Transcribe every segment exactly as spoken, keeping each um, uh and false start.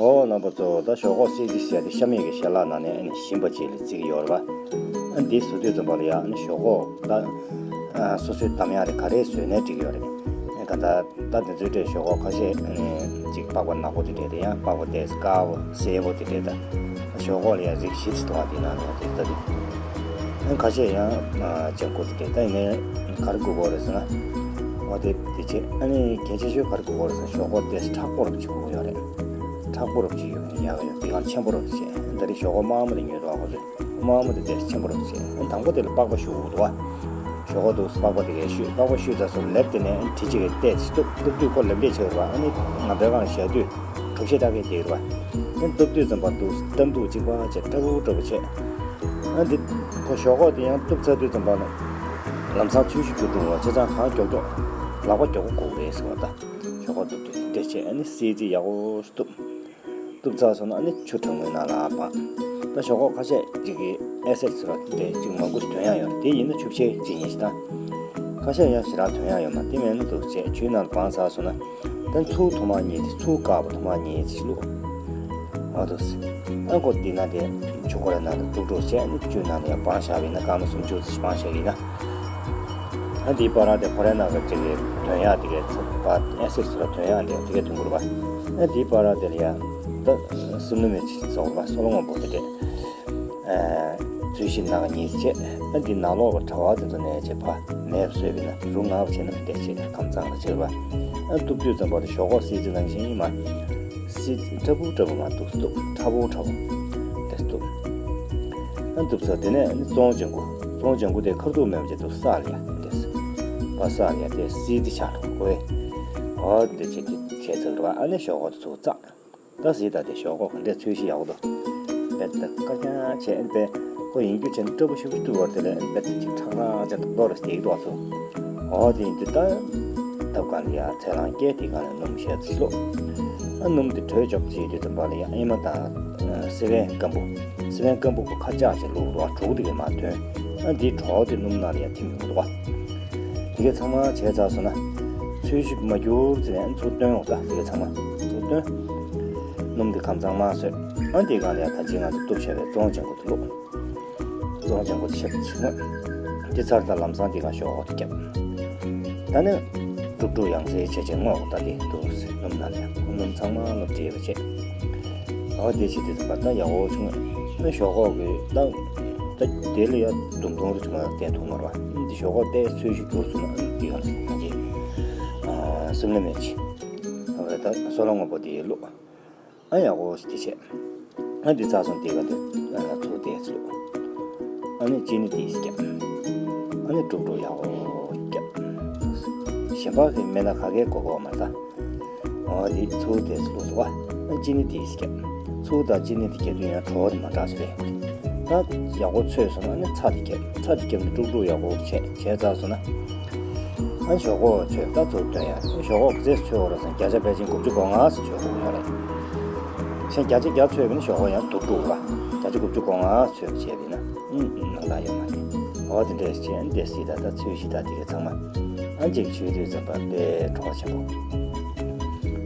ཨོ་རྣམ་པ་ཚོ། ད་ཞོག་ཁོག་སེ་ཙི་ཟེར་ཡ་དེ་ཤ་མེད་ཀྱི་ཞལ་ལག་ནང་ནས་ཨ་ནི་ཞིམ་པ་ཅིག་ལ་བརྩི་གི་ཡོད་རེད་པ། ཨ་འདི་བཟོ་དུས་ཙམ་པ་ལ་ཡ་ཨ་ནི་ཞོག་ཁོག་ད་ཨ་སོ་སོའི་འདམ་ཡག་དེ་ག་རེ་བཟོས་ནའི་འགྲིག་གི་ཡོད་རེད། ཨ་ག་ད་ད་དེ་ཚོའི་གྲས་ཞོག་ཁོག་ཁ་ཤས་ཨ་ནི་ཅིག་པགས་པ་ནག་པོ་དེ་འདྲས་དེ་ཡང་པགས་པ་དེ་དཀར་པོ་སེར་པོ་དེ་འདྲས་ད། ཞོག་ཁོག་ལ་ཡ་རིགས་བཞི་ཙམ་འདུག་པ། དེ་ནང་ནས་དེ་ལྟ་དུས། ཨ་ཁ་ཤས་ཡང་ཨ་ལྗང་ཁུ་དེ་འདྲས། ད་ཡིན་ནའི་ག་རེ་དགོས་ཀྱི་ཡོད་རེད་ཟེར་ན། འོ་དེ་དེ་བྱས། ཨ་ནི་གལ་ཆེ་ཤོས་ག་རེ་དགོས་ཀྱི་ཡོད་རེད་ཟེར་ན། ཞོག་ཁོག་དེ་མཁྲེགས་པོ་རབ་ཅིག་དགོས་ཀྱི་ཡོད་རེད། མཁྲེགས་པོ་རབ་ཅིག་ཡོད་ན་ཡག་གི་ཡོད། དེ་གང་ཆེན་པོ་རབ་ཅིག་བྱས། ད་རེས་ཞོག་ཁོག་དམར་མོ་དེ་ཉོས་འདུག་པ། ཁོ་ཚོས་དམར་མོ་དེ་དེ་ཆེན་པོ་རབ་ཅིག་བྱས། ཨ་དང་པོ་དེ་ལ་པགས་པ་གཞུ་དགོས་འདུག་པ། ཞོག་ཁོག་འདུག་པགས་པ་དེ་གས་གཞུས། པགས་པ་གཞུས་ཚར་སོང་། ལེབ་དེ་ནས་ཨ་ནི་གྲི་གཅིག་གིས་བལྟས་ཚེ་གཏུབ། གཏུབ་དུས་ཁོ་ལེབ་ལེབ་བྱེད་རེད་པ། ཨ་ནི་ང་བོད་སྒང་ལ་བཞག་དུས་གྲུ་བཞི་ལྟ་གས་དེ་རེད་པ། ཨ་ནི་གཏུབ་དུས་ཙམ་པ་འདུག་སེ་བཏབ་འདུག་གཅིག་པ་བྱས། སྐྲ་བུ་སྐྲ་བུ་བྱས། ཨ་འདི་ཁོ་ཞོག་ཁོག་དེ་ཡང་གཏུབ་ཚར་དུས་ཙམ་པ་ལ་ལམ་སང་ཚོས་གཞི་རྒྱུག་འགྲོ་བ། བྱས་ཙང་གང་མགྱོགས་མགྱོགས་ལག་པ་མགྱོགས་པོ་དགོས་རེད་ཟེར་བ། ད་ཞོག་ཁོག་གཏུབ་དུས་འདི་འདྲས་བྱས། ཨ་ནི་སེ་ཙི་ཡག་པོ་གཏུབ། གཏུབ་ཚར་སོང་ན་ཨ་ནི་ཆུ་གྲང་མོའི་ནང་ལ་སྦངས། ད་ཞོག་ཁོག་ཁ་ཤས་ཅིག་གིས་ཨེ་སིཌ་ཟེར་བ་དེ་ཅིག་མང་པོ་ཞིག་ཐོན་ཡག་ཡོད་རེད། དེ་ཡིན་ན་ཆུ་བཤལ་ཅིག་ཡིན་ཞིག་དང་། ཁ་ཤས་ཡང་ཞེ་དྲག་ཐོན་ཡག་ཡོད་མ་རེད། དེ་མིན་ན་འདུག་སེ་བྱས། ཆུའི་ནང་ལ་སྦངས་ཚར་སོང་ན། ད་ཚོས་ཐུར་མ་གཉིས་དེ། ཚོས་དཀར་པོ་ཐུར་མ་གཉིས་དེ་བླུགས། འོ་འདུག་སེ། ཨ་ཁོ་འདི་ན་དེ་ཆུ་ཁོ་རའི་ནང་ལ་དཀྲུག་དཀྲུག་བྱས། ཨ་ནི་ཆུའི་ནང་ལ་ཡར་སྦངས་བཞག་པ་ཡིན་ན། སྐར་མ་སུམ་ཅུ་ཙམ་ཞིག་སྦངས་བཞག་ཡིན་ན། ཨ་འདིའི་བར་དེ་ཁོ་རའི་ནང་གི་ཅིག་གི་ཐོན་ཡག་དེ་གས་ཚ་བ་ཨེ་སིཌ་ཟེར་བ་ཐོན་ཡག་དེ་དེ་གས་ཐོན་གྱི་རེད་པ། ཨ་འདིའི་བར་དེ་ལ་ཡ་ད་སིམ་ལ་མིར་ཅིག་བཙོག་པ། སོལ་རྔོན་པོ་དེ་འདྲས། ཨ་ཚོས་གཞི་ནང་གཉིས་བྱས། ཨ་འདི་ནང་ལོགས་ཀྱི་གྲྭ་བ་དེ་ཚོ་ནས་བྱས་ཕར་མེད་པ་བཟོས་པ་ཡིན་ན། རུ་ལྔ་པ་བྱས་ན་འདི་འདྲས་བྱས། ཁམས་གཙང་ལ་བྱས་པ། ཨ་གཏུབ་དུས་ཙམ་པ་དེ་ཞོག་ཁོག་སེ་ཙི་ནང་བཞིན་ཡིན་མ། སེ་ཙི་ཁྲ་བུ་ཁྲ་བུ་མར་གཏུབ། གཏུབ། ཁྲ་བོ་ཁྲ་བོ་དེ་གཏུབ། ཨ་གཏུབ་ཚར། དེ་ནས་ཨ་ནི་བཙོང་ལྗང་ཁུ། བཙོང་ལྗང་ཁུ་དེ་ཁ་ཐུག་མེད་པ་བྱས་འདུག་སེ་ལ་ཡ་དེ་ཕར་སེ་ལ་ཡ་དེ་སེ་ཙི་ཆགས་འགྲོ་གི་རེད། འོ་འདི་བྱས་དེ་བྱས་ཚར་བ། ཨ་ནི་ཞོག་ཁོག་དེ་ཚོ་བཙགས། ད་གཟིགས་དང་། དེ་ཞོག་ཁོག་ག་འདྲས་ཚོས་གཞི་ཡག་པོ་འདུག་དཔེ་ད་དཀར་རྐྱང་བྱས། ཨ་ནི་དཔེ་ཁོ་ཡིན་རྒྱུ་བྱས་ན་སྐྲ་བོ་ཞིབ་ཏུ་བར་དེ་ལ་ཨ་ནི་དཔེ་ད་ཅིག་ཁྲག་ཁྲག་བྱས་ཏོག་ཏོག་རེ་བསྡད་ཀྱི་འདུག་ཨ་ཚོ། འོ་དེ་ཡིན་དུས་ད་ཐབ་སྒང་ལ་ཡ་ཚལ་སླང་བཀལ། དེ་སྒང་ལ་སྣུམ་ཞལ་ཙམ་བླུགས། ཨ་སྣུམ་དེ་དྲོད་འཇོག་བྱེད་དུས་ཙམ་པ་ལ་ཡ་ཨེ་མ་དང་སེ་བན་སྐམ་པོ། སེ་བན་སྐམ་པོ་ཁོ་ཁ་ལྕགས་ཅིག་བླུགས་འདུག་ཨ། དྲོ་པོ་དེ་གས་མར་ཐོན། ཨ་འདིའི་དྲོ་པོ་དེ་སྣུམ་ནང་ལ་ཡ་ཐིམ་ཡོང་གི་འདུག་ཨ། དེ་གས་ཚང་མ་བྱས་ཚར་སོང་ན། ཚོས་གཞི་མ་འགྱུར་ཙམ་ནས་ཨ་ནི་ཚུར་བཏོན་འོང་། ད་དེ་གས་ཚང་མ་ཚུར་བཏོན། སྣུམ་དེ་ཁམས་གཙང་མར་བཟོས། ཨ་འདི་སྒང་ལ་ཡ་ད་ཅི་ང་ཚོ་གཏུབ་བྱས་པའི་བཙོང་ལྗང་ཁུ་དེ་བླུགས། བཙོང་ལྗང་ཁུ་དེ་ཞབས་ཕྱི་ནས་དེ་ཚར། ད་ལམ་སང་དེ་སྒང་ཞོག་ཁོག་དེ་བརྒྱབ། ད་ནི་དཀྲུག་དཀྲུག་ཡང་སེ་བྱས་བྱས་སྔོག། ད་དེ་འདུག་སེ་སྣུམ་ནང་ལ་ཡ་སྣུམ་ཚང་མ་སྣུམ་བྲིས་པ་བྱས། འོ་དེ་བྱས་དུས་ཙམ་པ་ད་ཡག་པོ་བྱུང་། ཨ་ཞོག་ཁོག་གི་ད་ད་དེ་ལ་ཡ་དུང་དུང་རེ་བྱུང་ན་བསྟན་ཐུབ་མ་རེད་པ། ཨ་འདི་ཞོག་ཁོག་དེ་ཚོས་གཞི་གྱུར་སོང་ན་ཨ་འདི་ཡང་ང་ཚོ་ཨ་སིམ་ལ་མིར་ཅིག་འོ་ད་སོལ་རྔོན་པོ་དེ་བླུགས། ཨ་ཡག་པོ་ཞིག་དེ་བྱས། ཨ་འདི་ཚར་སོང་། དེ་ག་དེ་ཨ་ཚུར་དེ་ཚུར། ཨ་ནི་ཅི་ནི་དེ་ཞིག་བརྒྱབ། ཨ་ནི་དཀྲུག་དཀྲུག་ཡག་པོ་བརྒྱབ། གཞན་པ་གི་སྨན་སྣ་ག་གས་དགོས་ཀྱི་ཡོད་མ་རེད་ད། འོ་དེ་ཚུར་དེ་ཚུར་བླུགས་སོང་བ། ཨ་ཅི་ནི་དེ་ཞིག་བརྒྱབ། ཚུར་དང་ཅི་ནི་དེ་བརྒྱབ་དུས་ཡང་དྲོ་པོ་དེ་མ་འདྲ་ཞིག་རེད། ད་ཡག་པོ་ཚོས་སོང་ན་ཨ་ནི་ཚྭ་དེ་བརྒྱབ། ཚྭ་དེ་བརྒྱབ་ནས་དཀྲུག་དཀྲུག་ཡག་པོ་བྱས་བྱས་ཚར་སོང་ན། ཨ་ཞོག་ཁོག་ཚོས་ད་ཚུར་བཏོན་ཡ། ཨ་ཞོག་ཁོག་ག་ཚོད་ཚོས་འོང་ར་ཟེར་ན་བརྒྱ་ཆ་ཕལ་ཆེར་དགུ་བཅུ་གོ་ལྔ་ཙམ་ཚོས་དགོས་ཡོད་རེད། གཞན་བརྒྱ་ཆ་བརྒྱ་ཚོས་པ་ཡིན་ན་ཞོག་ཁོག་ཡང་སྡུག་འགྲོ་གི་རེད་པ། བརྒྱ་ཆ་དགུ་བཅུ་གོ་ལྔ་ཚོས་པ་བྱས་པ་ཡིན་ན་ཨུམ་ཨུམ་ནང་ལ་ཡོད་མ་རེད། འོ་དེ་འདྲས་བྱས། ཨ་ནི་དེ་གཟིགས་དང་། ད་ཚོས་གཞི་དང་དེ་གས་ཚང་མ་ཨ་ཅིག་མཆོད་དུས་ཙམ་པ་དཔེ་གྲོགས་ཆེན་པོ།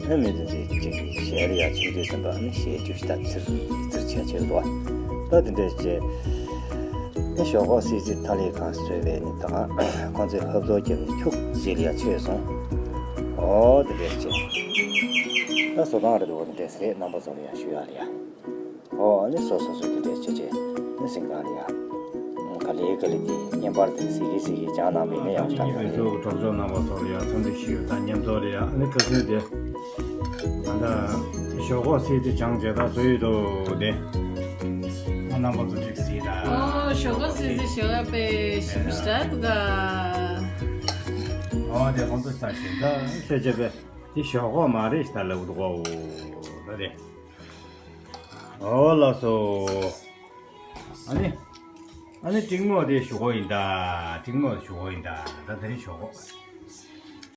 ཨ་མི་དེ་ཚོས་ཅིག་ཞལ་ལ་ཡ་མཆོད་དུས་ཙམ་པ་ཨ་ནི་ཞལ་བཅུ་ཞིག་ད་ཚིར་ཚིར་བྱས་བྱས་འདུག་པ། ད་དེ་འདྲས་བྱས། ཨ་ཞོག་ཁོག་སེ་ཙི་ཐ་ལི་གང་བཟོས་པའི་ནི་ད་གང་ཁོང་ཚོས་ཧབ་ཐོབ་བརྒྱབ་ནས་ཁྱུག་ཅིག་ལ་ཡ་མཆོད་སོང་། འོ་དེ་འདྲས་བྱས། ད་བཟོ་སྟངས་རེད་འདུག་པ། དེ་འདྲས་རེད། རྣམ་པ་ཚོ་ལ་ཡ་ཞུ་ཡ་ལ་ཡ། ཨོ་ཨ་ནི་སོ་སོ་སོ་དེ་འདྲས་བྱས་བྱས་ནི་སེང་གང་ལ་ཡ། ག་ལེ་ག་ལེ་དེ་བརྙན་པར་དེ་གཟིགས་གི་གཟིགས་གི་སྦྱངས་གནང་བས་ནི་ཡག་པོ་ཞིག་ཡོད་རེད། གྲོགས་ཚོགས་རྣམ་པ་ཚོ་ལ་ཡ་འཚམས་འདྲི་ཞུ། ད་མཉམ་དུ་ལ་ཡ་ཨ་ནི་ཁ་སང་དེ་ད་ལྟ་ཞོག་ཁོག་སེ་ཙི་སྦྱངས་བྱས་ད་བཟོས་ཡོད་དོ་དེ། ཨ་རྣམ་པ་ཚོ་ཅིག་གཟིགས་དང་། ཨོ་ཞོག་ཁོག་སེ་ཙི་ཞོག་ཁོག་དཔེ་ཞིམ་པོ་ཞེ་དྲག་འདུག་ག། ཨོ་དེ་ཁོང་ཚོ་ད་ཞིམ་ད་ཤེས་བྱས་པས་དེ་ཞོག་ཁོག་མ་རེད་ཞེས་ད་ལབ་འདུག་གོ། ད་དེ། ཨོ་ལགས་སོ། ཨ་ནི། ཨ་ནི་ཀྲིང་མོ་དེ་ཞོག་ཁོག་ཡིན་ད། ཀྲིང་མོ་དེ་ཞོག་ཁོག་ཡིན་ད། ད་དེ་རིང་ཞོག་ཁོག